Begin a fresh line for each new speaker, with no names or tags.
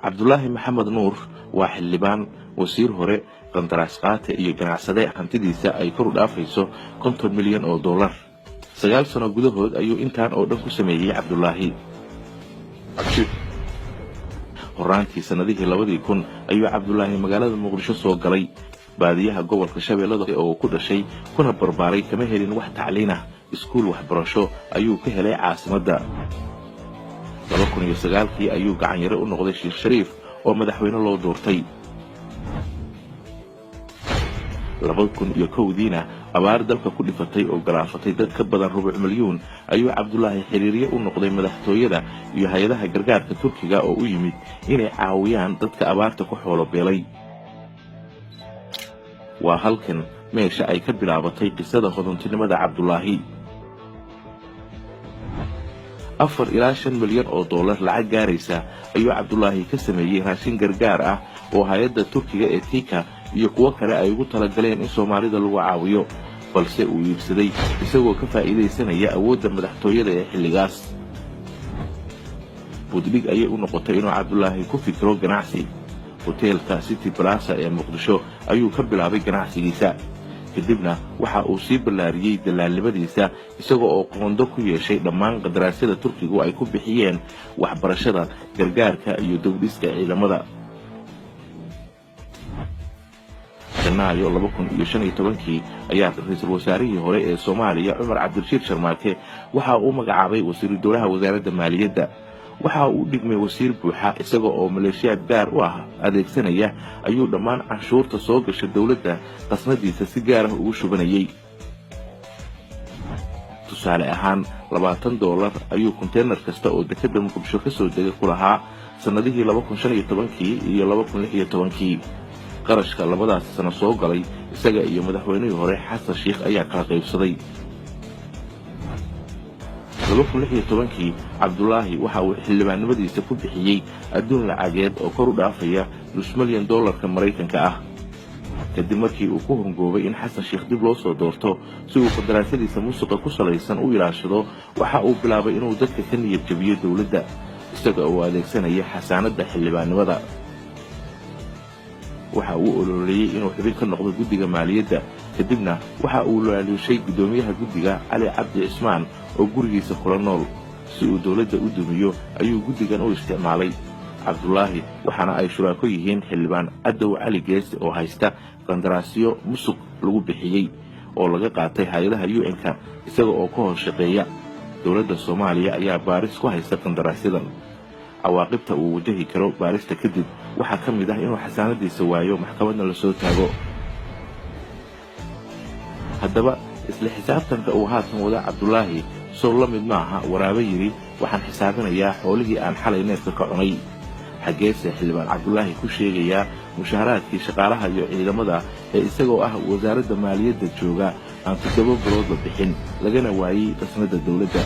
Cabdulaahi Maxamed Nuur waa xildhibaan, wasiir hore, qandaraas qaate iyo ganacsade hantidiisa ay kor u dhaafayso 50 milyan oo dollar. 9 sano gudahood ayuu intaan oo dhan ku sameeyey Cabdulaahi.
Cajiib.
Horraantii sannadihii 2000 ayuu Cabdulaahi magaalada Muqdisho soo galay. Baadiyaha gobolka Shabeellada oo ku dhashay kuna barbaaray kama helin wax tacliin ah. Iskuul waxbarasho ayuu ka helay caasimadda. 2009-kii ayuu gacanyare u noqday Sheekh Shariif oo madaxweyne loo doortay. 2001-diina abaar dalka ku dhifatay oo galaafatay dad ka badan rubuc milyuun ayuu Cabdulaahi xiriirye u noqday madaxtooyada iyo hay-adaha gargaarka Turkiga oo u yimid inay caawiyaan dadka abaarta ku xoolo beelay. Waa halkan meesha ay ka bilaabatay qisada hodontinimada Cabdulaahi. 4 ilaa 5 milyan oo dollar lacag gaaraysa ayuu Cabdulaahi ka sameeyey raashin gargaar ah oo hay-adda Turkiga ee TIKA iyo kuwo kale ay ugu talagaleen in Soomaalida lagu caawiyo, balse uu iibsaday isagoo ka faa'iidaysanaya awoodda madaxtooyada ee xilligaas. Buddhig ayay u noqotay inuu Cabdulaahi ku fikiro ganacsi. Hoteelka City Plaza ee Muqdisho ayuu ka bilaabay ganacsigiisa. Kadibna waxa uu sii ballaariyey dalaalnimadiisa, isaga oo qoondo ku yeeshay dhammaan qandaraasyada Turkigu ay ku bixiyeen waxbarashada, gargaarka iyo dowdhiska ciidamada. Janaayo 2015-kii ayaa ra-iisul wasaarihii hore ee Soomaaliya, Cumar Cabdirashiid Sharmaake, waxa uu magacaabay wasiiru dowlaha wasaaradda maaliyadda. Waxa uu u dhigmay wasiir buuxa. Isaga oo maleeshiyaad gaar u ah adeegsanaya ayuu dhammaan canshuurta soo gasha dowladda qasnadiisa si gaar ah ugu shubanayey. Tusaale ahaan, $20 ayuu konteynar kasta oo dekadda Muqdisho ka soo degay ku lahaa sannadihii 2015-kii iyo 2016-kii. Qarashka labadaas sano soo galay, isaga iyo madaxweynihii hore Xasan Sheikh ayaa kala qaybsaday. 2016-kii Cabdulaahi waxa uu xildhibaannimadiisa ku bixiyey adduun lacageed oo kor u dhaafaya nus milyan dollarka Maraykanka ah, kadib markii uu ku hongoobay in Xasan Sheikh dib loo soo doorto si uu qandaraasyadiisa musuqa ku salaysan u ilaashado. Waxa uu bilaabay inuu dadka ka niyad jabiyo dowladda, isaga oo adeegsanaya xasaanadda xildhibaannimada. Waxa uu ololeeyey inuu xubin ka noqdo guddiga maaliyadda. Kadibna waxa uu laaluushay guddoomiyaha guddiga, Cali Cabdi Cismaan, oo gurigiisa kula nool. Si uu dowladda u dumiyo ayuu guddigan u isticmaalay Cabdulaahi, waxaana ay shuraako yihiin xildhibaan Cadow Cali Geesi oo haysta qandaraasyo musuq lagu bixiyey oo laga qaatay hay-adaha UN-ka, isaga oo ka hor shaqeeya. Dowladda Soomaaliya ayaa baaris ku haysta qandaraasyadan. Cawaaqibta uu wajahi karo baarista kadib waxaa ka mid ah inuu xasaanadiisa waayo, maxkamadna lasoo taago. Haddaba, isla xisaabtanka uu haatan wada Cabdulaahi sow la mid maaha waraabe yidhi, "Waxaan xisaabinayaa xoolihii aan xalay neefka ka cunay"? Xaggeese xildhibaan Cabdulaahi ku sheegayaa mushaharaadkii shaqaalaha iyo ciidamada ee isagoo ah wasaaradda maaliyadda jooga aan 7 biloodba bixin, lagana waayey qasnadda dowladda?